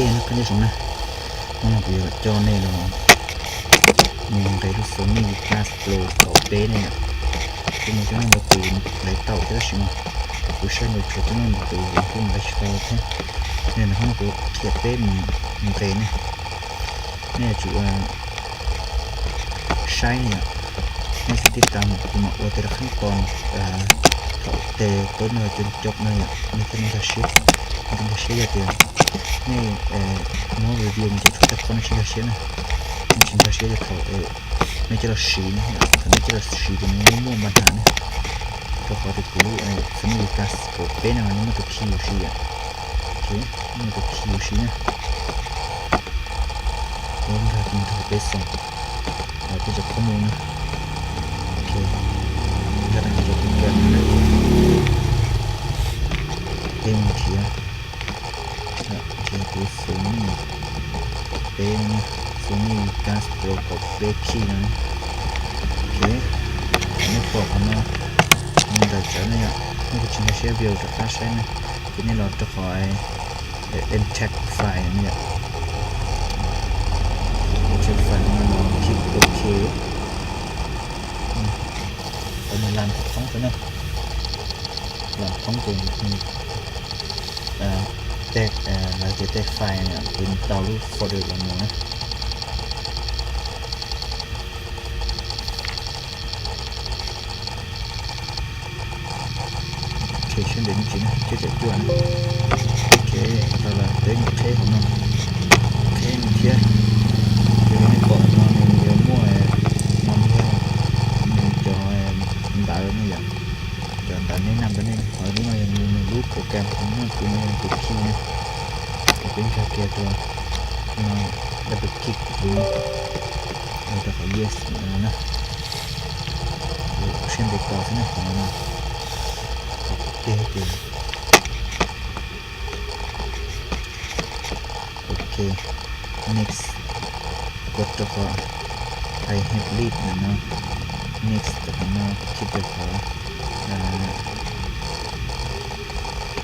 Ej, nyob zoo na, hnub no kuv yuav coj nej los mus nqes lub Sony Vegas Pro kaum peb ne yom. Kuv mus cov no ntawd kuv lawv tau thiab tab sis mas kuv saib ntau tshuav cov no ntawd kuv kuj mus lawv tsis tau thiab. Hnub no kuv qhia peb mus nqes ne, nej yuav tsum saib ne yom. Nej tib tas mus kuv mam ua tej lub qhab pos thaum tes tub no cov cov no yom, nej thiaj li nkag siab, nej thiaj nkag siab yog tias nej muab review mus cov tshuav tej qhov nej tsis nkag siab na, nej tsis nkag siab yog thaum nej coj los siv ne, thaum nej coj los siv ces nws muaj muaj npa nham ne. Rau qhov tias kuv lub Sony Vegas kaum peb no mas nws muaj tus khi ua si yom, muaj tus khi ua si na. Peb nkag kiag nrog peb xoo, peb cov khob mus na. Ok, nkag rau hauv cov program no na. Peb mus nrhiav, nrhiav tus Sony, peb Sony Vegas Pro kaum peb khi no. Ok, nej pom qhov no, nws ntawm tsawv no yom, nej kuj tsis nkag siab view rov qab saib na, ces nej los rau qhov Extract file no yom. Extract file no los click ok. Qhov nws lam thoob xwb na, lam thoob ces nws tej, lawv tias tej file ces nws tau lub folder los mus na. Ok, sab ntev me ntsis na, cuaj caum cuaj na. Ok, tau lawm peb mus qheb hauv no, qheb no thiab. Ces nej pom no nws yuav muaj, no yog nws cov ntawv no yom, cov ntawv neb nam ntawd nej qhov lub no yog nws lub program, qhov no kuv no yog tus khi na. Ces peb nkag kiag rau no, double click rau qhov yes no na. Siab ntev tos xwb na, qhov no na. Qhov tiag tiag. Ok, next, kos rau qhov I have lead ntawm no, next rau qhov no, keep rau qhov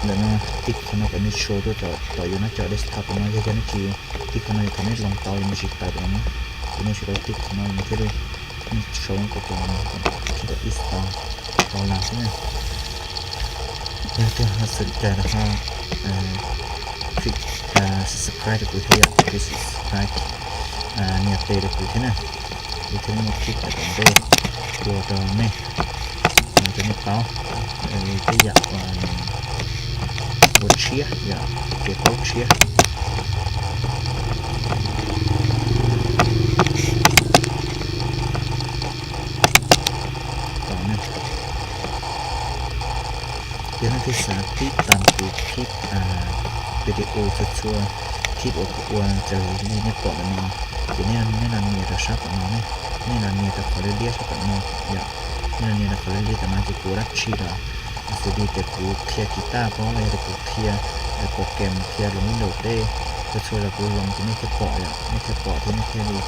ntawm no, tick qhov no kom nws show tuaj tom yus no cov desktop no, yog yog nej tsis tick qhov no, yog thaum nej load tau nws tsis tawm tom no, ces nej tsum tau tick qhov no nws thiaj li show kom cov no, keep install tau lam xwb na. Yog tias ho xav cai rau ho click subscribe rau kuv thiab yom, click subscribe nias tes rau kuv thiab na, kuv thiaj li muaj clip tom ntej ua rau nej, rau nej paub tej yam uas tshiab yom, kev paub tshiab. Tos na. Yog nej twb xav tib tas kuv clip video txhua txhua clip uas kuv ua raws li nej pom ntawm no, ces nej los nias rau sab tom no ne, nej los nias rau qhov liab liab sab tom no yom, nej los nias rau qhov liab liab tom no ces kuv ua dab tsi los xws li tias kuv qhia kiv taj paub los yog tias kuv qhia program qhia los Windows tej txhua txhua los kuv los ces nej thiaj pom yom, nej thiaj pom thiab nej thiaj li,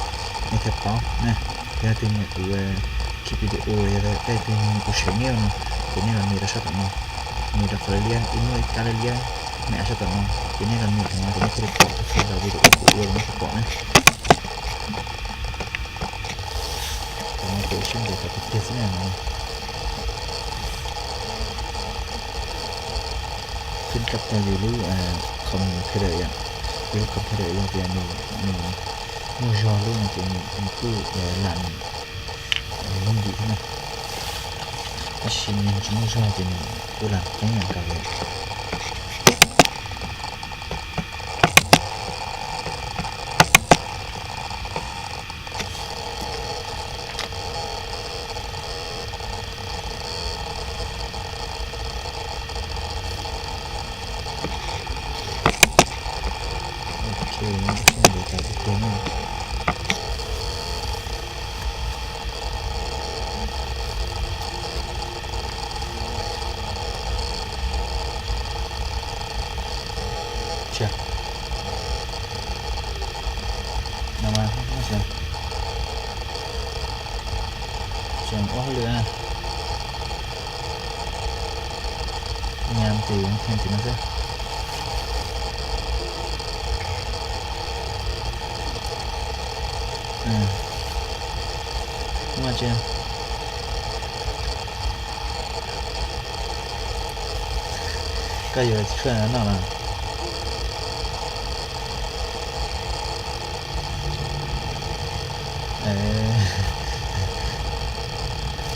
nej thiaj paub na. Yog leej twg nyiam kuv clip video los yog tej leej twg nyiam kuv channel no, ces nej los nias rau sab tom no, nias rau qhov liab liab, ib muaj ib kab liab liab me sab tom no, ces nej los nias rau no ces nej thiaj li pom txhua txhua video kuv ua rau nej thiaj pom na. Qhov no ces siab ntev qhov tiag tiag xwb na no. Pheej kab tau yus lub computer yom, yus lub computer yog tias nws muaj zog lub no ces nws kuj lam nws lub ntim thiab na. Tab sis nws tsis muaj zog ces nws kuj lam pheej yam nkaus li. Ok, siab ntev tas tiag tiag na. Tsis, no mas, tseem ua hauj lwm na. Nyam ces them tim no xwb. Muaj tsi? Koj yuav tshuaj noj los?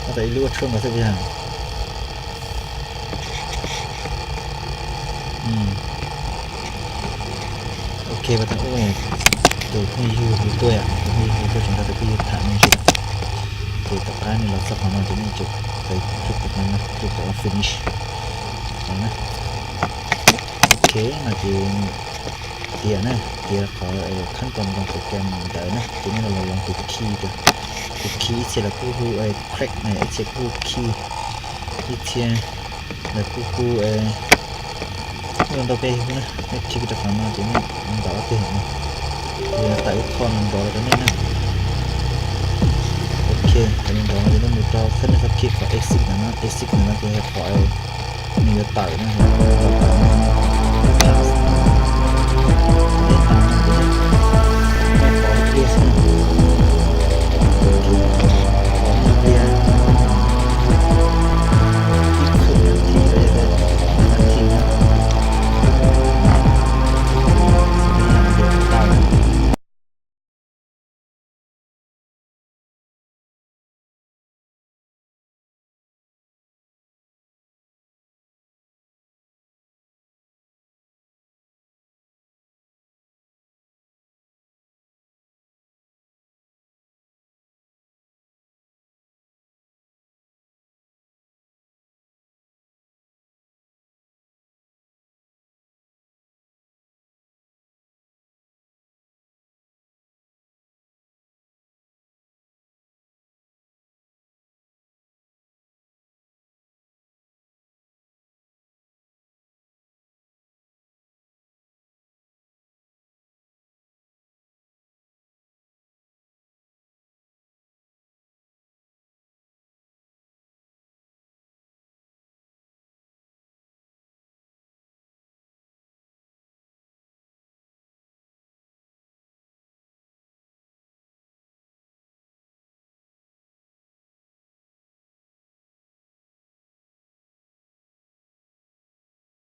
Muab tau ib lub ua tshuaj nkaus xwb puas yog? Ok, tus phooj ywg hu tuaj, tus phooj ywg hu tuaj tseem nrog tus phooj ywg tham me ntsis, ces tom qab nws los txog qhov no ces nej tsuas click rau qhov no, click rau finish no na. Ok, no ces tiav na, tiav qhov khab tos nkoos program ntawd na, ces nej los loos tus key tias, tus key ib txhia lawv kuj hu crack na, ib txhia kuj hu key, ib txhia lawv kuj hu, muaj ntau peb hu na, nej click rau qhov no ces nej ntaus ob peb no, ces tawm ib qho no nrov los rau nej na. Ok, thaum nws nrov no ces nej mus rau thawj nej txhob click qhov exit ntawd no, exit ntawd no ces yog qhov nws yuav tawm na, tawm no.